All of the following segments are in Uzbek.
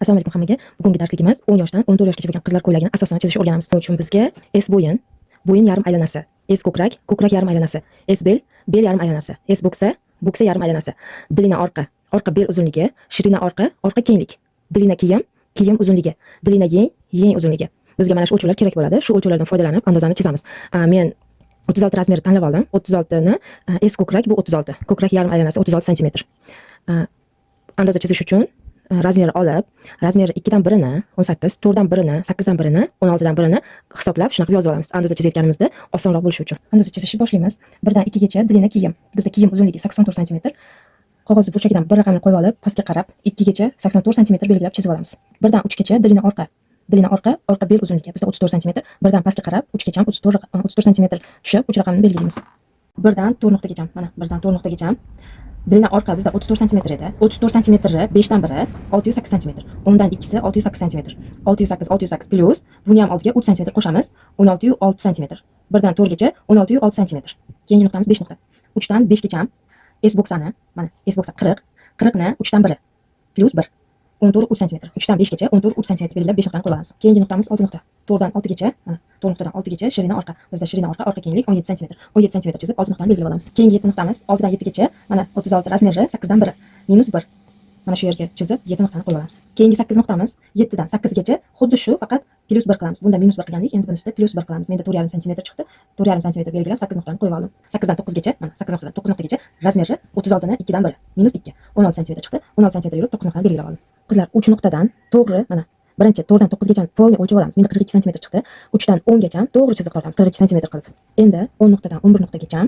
Assalomu alaykum hammaga. Bugungi darsligimiz 10 yoshdan 14 yoshgacha bo'lgan qizlar ko'ylagini asosini chizishni o'rganamiz. Buning uchun bizga S bo'yin, bo'yin yarim aylanasi, S ko'krak, ko'krak yarim aylanasi, S bel, bel yarim aylanasi, S bo'ksa, bo'ksa yarim aylanasi, длина orqa, orqa bel uzunligi, ширина orqa, orqa kenglik, длина kiyim, kiyim uzunligi, длина yeng, yeng uzunligi. Bizga mana shu o'lchovlar kerak bo'ladi. Shu o'lchovlardan foydalanib andozani chizamiz. Men 36 размер i tanlab oldim. 36 ni S ko'krak bu 36. Ko'krak yarim aylanasi 36 santimetr. Andoza chizish uchun размер olib, размер ikkidan birini 18, to'rtdan birini, sakkizdan birini, 16dan birini hisoblab shunaqa qilib yozib olamiz. Andoza chizayotganimizda osonroq bo'lishi uchun. Andoza chizishni boshlaymiz. Birdan ikkigacha длина kiyim. Bizda kiyim uzunligi 84 santimetr. Qog'ozni burchagidan bir raqamni qo'yib olib, pastga qarab ikkigacha 84 santimetr belgilab chizib olamiz. Birdan uchgacha длина orqa. Длина orqa, orqa bel uzunligi bizda 34 santimetr. Birdan pastga qarab uchgacha 34 34 santimetr tushib, uch raqamni belgilaymiz. Birdan to'rt nuqtagacha, mana birdan to'rt nuqtagacha. Длина orqa bizda 34 santimetr edi. 34 santimetrni 5 dan biri 608 santimetr. 10 dan ikkisi 608 santimetr. 608 608 plyus buni ham oldiga 3 santimetr qo'shamiz. 16,6 santimetr. Birdan to'rtgacha 16,6 santimetr. Keyingi nuqtamiz 5 nuqta. 3 dan 5 gacha S bo'ksani, mana S bo'ksa 40, 40 ni 3 dan biri plyus 1. 14 3 santimetr. 3 dan 5 gacha 14 3 santimetr belgilab 5 nuqtani qo'yib olamiz. Keyingi nuqtamiz 6 nuqta. 4 dan 6 gacha, mana 4 nuqtadan 6 gacha ширина orqa. Bizda ширина orqa, orqa kenglik 17 santimetr. 17 santimetr chizib 6 nuqtani belgilab olamiz. Keyingi 7 nuqtamiz 6 dan 7 gacha, mana 36 размер i 8 dan 1 minus 1. Mana shu yerga chizib 7 nuqtani qo'yib olamiz. Keyingi 8 nuqtamiz 7 dan 8 gacha xuddi shu, faqat plyus 1 qilamiz. Bunda minus 1 qilgandik, endi bunisida plyus 1 qilamiz. Menda 4,5 santimetr chiqdi. 4,5 santimetr belgilab 8 nuqtani qo'yib oldim. 8 dan 9 gacha, mana 8 nuqtadan 9 nuqtagacha размер i 36 ni 2 dan 1 minus 2. 16 santimetr chiqdi. 16 santimetr yurib 9 nuqtani belgilab oldim. Qizlar, 3 nuqtadan to'g'ri, mana birinchi 4 dan 9 gacha полный o'lchab olamiz. Menda 42 santimetr chiqdi. 3 dan 10 gacha to'g'ri chiziq tortamiz 42 santimetr qilib. Endi 10 nuqtadan 11 nuqtagacha,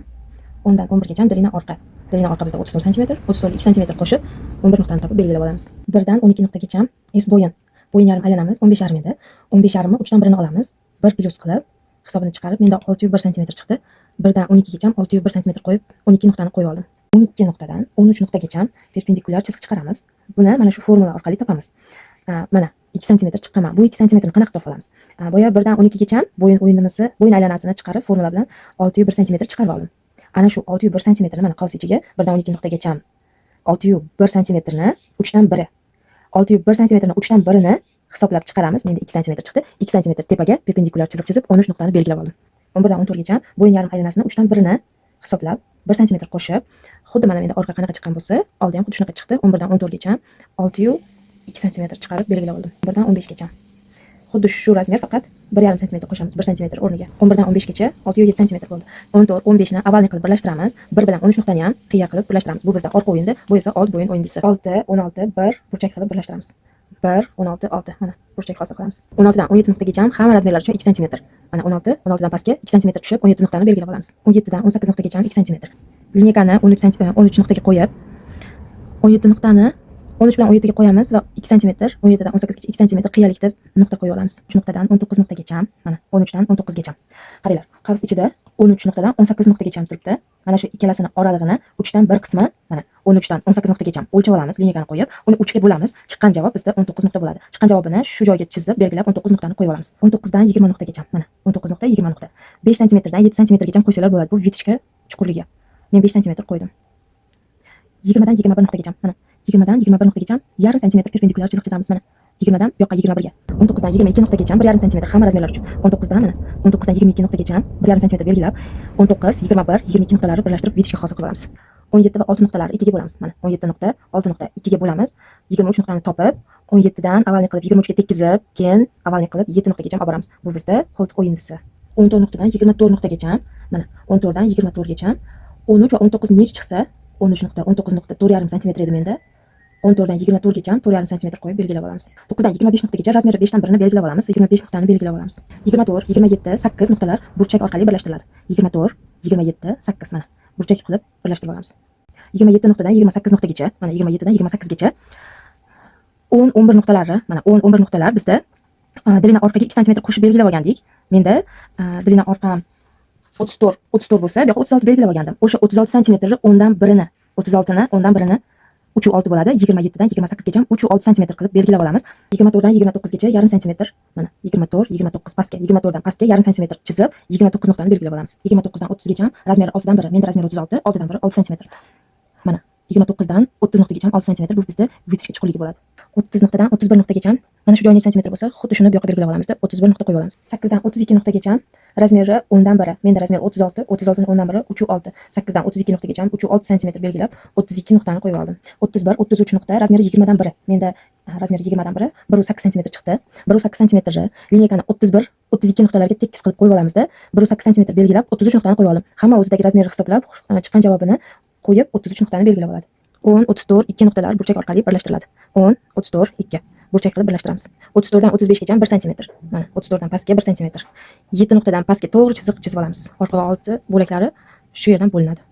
10 dan 11 gacha длина orqa. Длина orqa bizda 34 santimetr, 34 2 santimetr qo'shib 11 nuqtani topib belgilab olamiz. 1 dan 12 nuqtagacha S bo'yin. Bo'yin yarim aylanamiz 15,5 edi. 15,5 ni 3 dan birini olamiz. 1 plyus qilib hisobini chiqarib menda 6,1 santimetr chiqdi. 1 dan 12 gacha 6,1 santimetr qo'yib 12 nuqtani qo'yib oldim. 12 nuqtadan 13 nuqtagacha perpendikulyar chiziq chiqaramiz. Buni mana shu formula orqali topamiz. Mana 2 santimetr chiqqanman. Bu 2 santimetrni qanaqa topib olamiz? Boya 1 dan 12 gacha bo'yin o'yinimizni, bo'yin aylanasini chiqarib formula bilan 6,1 santimetr chiqarib oldim. Ana shu 6,1 santimetrni mana qavs ichiga 1 dan 12 nuqtagacha 6,1 santimetrni 3 dan 1. 6,1 santimetrni 3 dan 1ini hisoblab chiqaramiz. Menda 2 santimetr chiqdi. 2 santimetr tepaga perpendikulyar chiziq chizib 13 nuqtani belgilab oldim. 11 dan 14 gacha bo'yin yarim aylanasini 3 dan 1ini hisoblab 1 santimetr qo'shib, xuddi mana menda orqa qanaqa chiqqan bo'lsa, oldi ham xuddi shunaqa chiqdi. 11 dan 14 gacha 6,2 santimetr chiqarib belgilab oldim. 1 dan 15 gacha. Xuddi shu размер, faqat 1,5 santimetr qo'shamiz, 1 santimetr o'rniga. 11 dan 15 gacha 6,7 santimetr bo'ldi. 14, 15 ni овальный qilib birlashtiramiz. 1 bilan 13 nuqtani ham qiya qilib birlashtiramiz. Bu bizda orqa o'yindi, bu esa old bo'yin o'yindisi. 6, 16, 1 burchak qilib birlashtiramiz. 1, 16, 6. Mana burchak hosil qilamiz. 16 dan 17 nuqtagacha hamma размер lar uchun 2 santimetr. Mana 16, 16 dan pastga 2 santimetr tushib 17 nuqtani belgilab olamiz. 17 dan 18 nuqtagacha 2 santimetr. Линейка ni 13 13 nuqtaga qo'yib 17 nuqtani 13 bilan 17 ga qo'yamiz va 2 santimetr, 17 dan 18 gacha 2 santimetr qiyalikda nuqta qo'yib olamiz. 3 nuqtadan 19 nuqtagacha, mana 13 dan 19 gacha. Qaranglar, qavs ichida 13 nuqtadan 18 nuqtagacha turibdi. Mana shu ikkalasini oralig'ini 3 dan 1 qismi, mana 13 dan 18 nuqtagacha o'lchab olamiz, линейка ni qo'yib, uni 3 ga bo'lamiz. Chiqqan javob bizda 19 nuqta bo'ladi. Chiqqan javobini shu joyga chizib, belgilab 19 nuqtani qo'yib olamiz. 19 dan 20 nuqtagacha, mana 19 nuqta 20 nuqta. 5 santimetrdan 7 santimetrgacha qo'ysanglar bo'ladi. Bu вытачка chuqurligi. Men 5 santimetr qo'ydim. 20 dan 21 nuqtagacha, mana 20 dan 21 nuqtagacha yarim santimetr perpendikulyar chiziq chizamiz, mana 20 dan bu yoqqa 21 ga. 19 dan 22 nuqtagacha 1,5 santimetr hamma размер lar uchun. 19 dan, mana 19 dan 22 nuqtagacha 1,5 santimetr belgilab 19, 21, 22 nuqtalarni birlashtirib вытачка hosil qilib olamiz. 17 va 6 nuqtalarni 2 ga bo'lamiz. Mana 17 nuqta, 6 nuqta 2 ga bo'lamiz. 23 nuqtani topib 17 dan овальный qilib 23 ga tekkizib, keyin овальный qilib 7 nuqtagacha olib boramiz. Bu bizda qo'ltiq o'yindisi. 14 nuqtadan 24 nuqtagacha, mana 14 dan 24 gacha 13 va 19 nechi chiqsa, 13 nuqta, 19 nuqta 4,5 santimetr edi menda. 14 dan 24 gacha 4,5 santimetr qo'yib belgilab olamiz. 9 dan 25 nuqtagacha размер i 5 dan 1ni belgilab olamiz. 25 nuqtani belgilab olamiz. 24, 27, 8 nuqtalar burchak orqali birlashtiriladi. 24, 27, 8, mana burchak qilib birlashtirib olamiz. 27 nuqtadan 28 nuqtagacha, mana 27 dan 28 gacha 10, 11 nuqtalari, mana 10, 11 nuqtalar bizda длина orqaga 2 santimetr qo'shib belgilab olgandik. Menda длина orqam 34, 34 bo'lsa, bu yoqqa 36 belgilab olgandim. O'sha 36 santimetrni 10 dan birini, 36 ni 10 dan birini 3,6 bo'ladi. 27 dan 28 gacha 3,6 santimetr qilib belgilab olamiz. 24 dan 29 gacha yarim santimetr, mana 24, 29 pastga, 24 dan pastga yarim santimetr chizib 29 nuqtani belgilab olamiz. 29 dan 30 gacha размер i 6 dan 1, menda размер 36, 6 dan 1 6 santimetr. Mana 29 dan 30 nuqtagacha 6 santimetr, bu bizda вытяжка chuqurligi bo'ladi. 30 nuqtadan 31 nuqtagacha mana shu joyi necha santimetr bo'lsa, xuddi shuni bu yoqqa belgilab olamizda, 31 nuqta qo'yib olamiz. 8 dan 32 nuqtagacha размер i 1/10. Menda размер 36, 36 ni 1/10 3,6. 8 dan 32 nuqtagacha 3,6 santimetr belgilab, 32 nuqtani qo'yib oldim. 31, 33 nuqta размер i 1/20. Menda размер i 1/20, 1,8 santimetr chiqdi. 1,8 santimetrni линейка ni 31, 32 nuqtalarga tekis qilib qo'yib olamizda, 1,8 santimetr belgilab, 33 nuqtani qo'yib oldim. Hamma o'zidagi размер ni hisoblab, chiqqan javobini qo'yib, 33 nuqtani belgilab oladi. 10, 34, 2 nuqtalar burchak orqali birlashtiriladi. 10, 34, 2 burchak qilib birlashtiramiz. 34 dan 35 gacha 1 santimetr. Mana, 34 dan pastga 1 santimetr. 7 nuqtadan pastga to'g'ri chiziq chizib olamiz. Orqa va oldi bo'laklari shu yerdan bo'linadi.